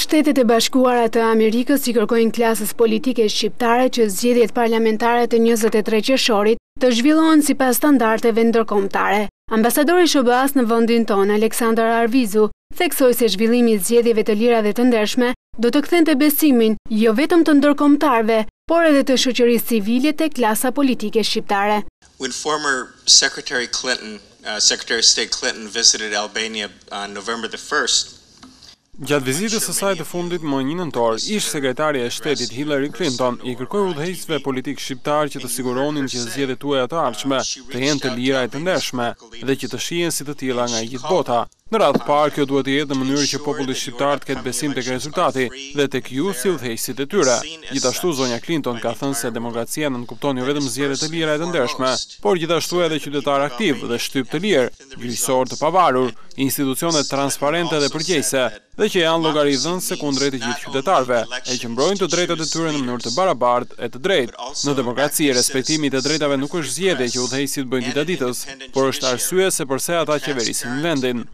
Shtetet e Bashkuara të Amerikës i kërkojnë klasës politike shqiptare që zgjedhjet parlamentare të 23 qershorit të zhvillohen sipas standardeve ndërkombëtare. Ambasadori i SHBA-së në vendin tonë, Aleksandar Arvizu, theksoi se zhvillimi i zgjedhjeve të lira dhe të ndershme do të kthente besimin jo vetëm të ndërkombëtarëve, por edhe të shoqërisë civile te klasa politike shqiptare. When former Secretary Clinton, Secretary of State Clinton visited Albania on November the 1st, Gjatë vizitës së saj të fundit më 1 nëntor, ish-sekretarja e shtetit Hillary Clinton i kërkoi udhëheqësve politikë shqiptarë që të siguronin që zgjedhjet tuaja të ardhshme të jenë të lira e të ndershme dhe që të shihen si të tilla nga e gjithë bota. Në radhë të parë, kjo duhet të jetë në mënyrë që populli shqiptar të ketë besim tek rezultati dhe tek ju si udhëheqësit e tyre. Gjithashtu, zonja Clinton ka thënë se demokracia nënkupton jo vetëm zgjedhje të lira e të ndershme, por gjithashtu edhe qytetarë aktivë dhe shtyp të lirë, gjyqësor të pavarur, institucione transparente dhe përgjegjëse, dhe që janë llogaridhënëse kundrejt të gjithë qytetarëve, e që mbrojnë të drejtat e tyre në mënyrë të barabartë e të drejtë. Në demokraci, respektimi i të drejtave nuk është zgjedhje që udhëheqësit bëjnë dita ditës, por është arsye se përse ata qeverisin vendin.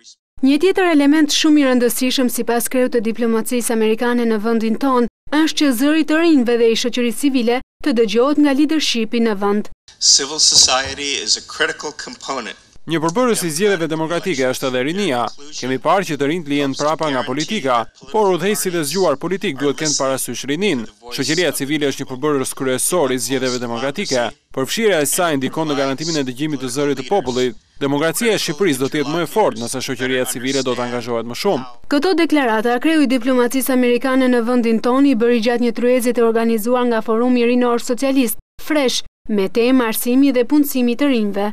Një tjetër element shumë i rëndësishëm sipas kreut të diplomacisë amerikane në vendin tonë është që zëri i të rinjve dhe i shoqërisë civile të dëgjohet nga leadershipi në vend. Civil society is a critical component. Një përbërës i zgjedhjeve demokratike është edhe rinia. Kemi parë që të rinjtë lihen prapa nga politika, por udhëheqësit e zgjuar politikë duhet kenë parasysh rininë. Shoqëria civile është një përbërës kryesor i zgjedhjeve demokratike. Përfshirja e saj ndikon në garantimin e dëgjimit të zërit të popullit. Demokracia e Shqipërisë do të jetë më e fortë nëse shoqëria civile do të angazhohet më shumë. Këto deklarata, kreu i diplomacisë amerikane në vendin tonë i bëri gjatë një tryeze të organizuar nga Forumi Rinor Socialist, FRESH, me temë arsimi dhe punësimi i të rinjve.